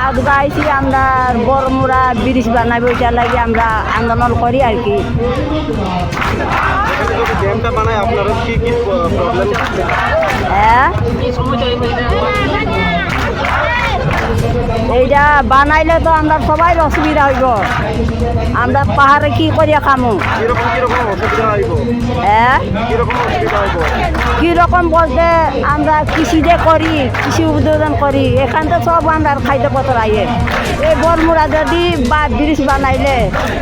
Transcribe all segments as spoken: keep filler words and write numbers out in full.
আজকে আইছি আমরা বড়মুড়া ব্রিজ বানাইবো, এটার লাগি আমরা আন্দোলন করি আর কি। যদি ড্যামটা বানায়, আপনারা কি কি প-, প্রবলেম? হ্যাঁ, এইটা বানাইলে তো আমরা সবাই অসুবিধা হইব। আমরা পাহাড়ে কি করিয়া খামু? কিরকম কিরকম অসুবিধা হইব? হ্যাঁ, কিরকম অসুবিধা হইব? কিরকম বলতে, আমরা কৃষি যে করি, কৃষি উদ্বোধন করি, এখান তো সব আমরা খাদ্যপত্র আইয়ে। এই বড়মুড়া যদি বা ব্রিজ বানাইলে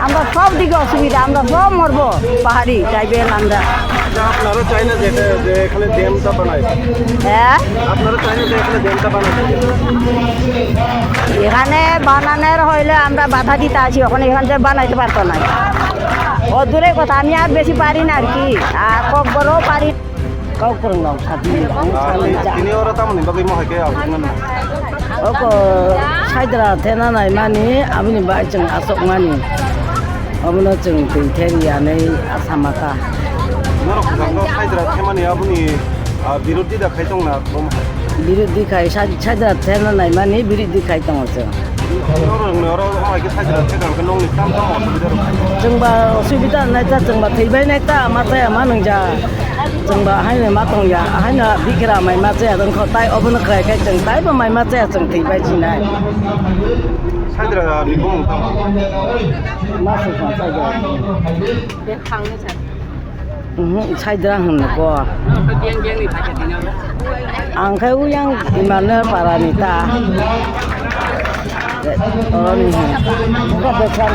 আমরা সব দিকে অসুবিধা, আমরা সব মরবো, পাহাড়ি ট্রাইবেল আমরা। আচ্ছা, আপনারা চাই না যে এটা, যে এখানে ড্যামটা বানায়? হ্যাঁ, আপনারা চাই না যে এখানে ড্যামটা বানায়? এখানে বানানোর হইলে আমরা বাধা দিতে আছি, ওখানে এখান থেকে বানাইতে পারতো না। ও দূরের কথা, আমি আর বেশি পারি না আর কি, আর কক্সবড়ও পারি। Kau kurang dong, satu minit. Ah, ti-, tini oro tamoni bagwi mohai khe aboni mano? Oko saidra thena nai mani, aboni bai chwng asok mani. Omono chwng twi theri anei asa mata. Norok kwchangno saidra themani aboni, ah, birodhi da khai tongna, bo mohai? Birodhi khai, sai-, saidra thena nai mani birodhi khai tongo chwng. Norok, norok hai khe saidra thekang khe nongni tam tam osubida rok. Chwngba osubida nai ta, chwngba thwibai nai ta, ma chaya ma nungja. Chwngba haino ma tongya, haino bikra mai ma chaya dong kho, tai obono krai khai chwng taibo mai ma chaya chwng thwibai chinai. Saidra ni bumung tamo? Ma se sa saidra. Mhm, saidra hwn ko. Ang khai uyang imano para ni ta. Oroni hwn. Buka bwsang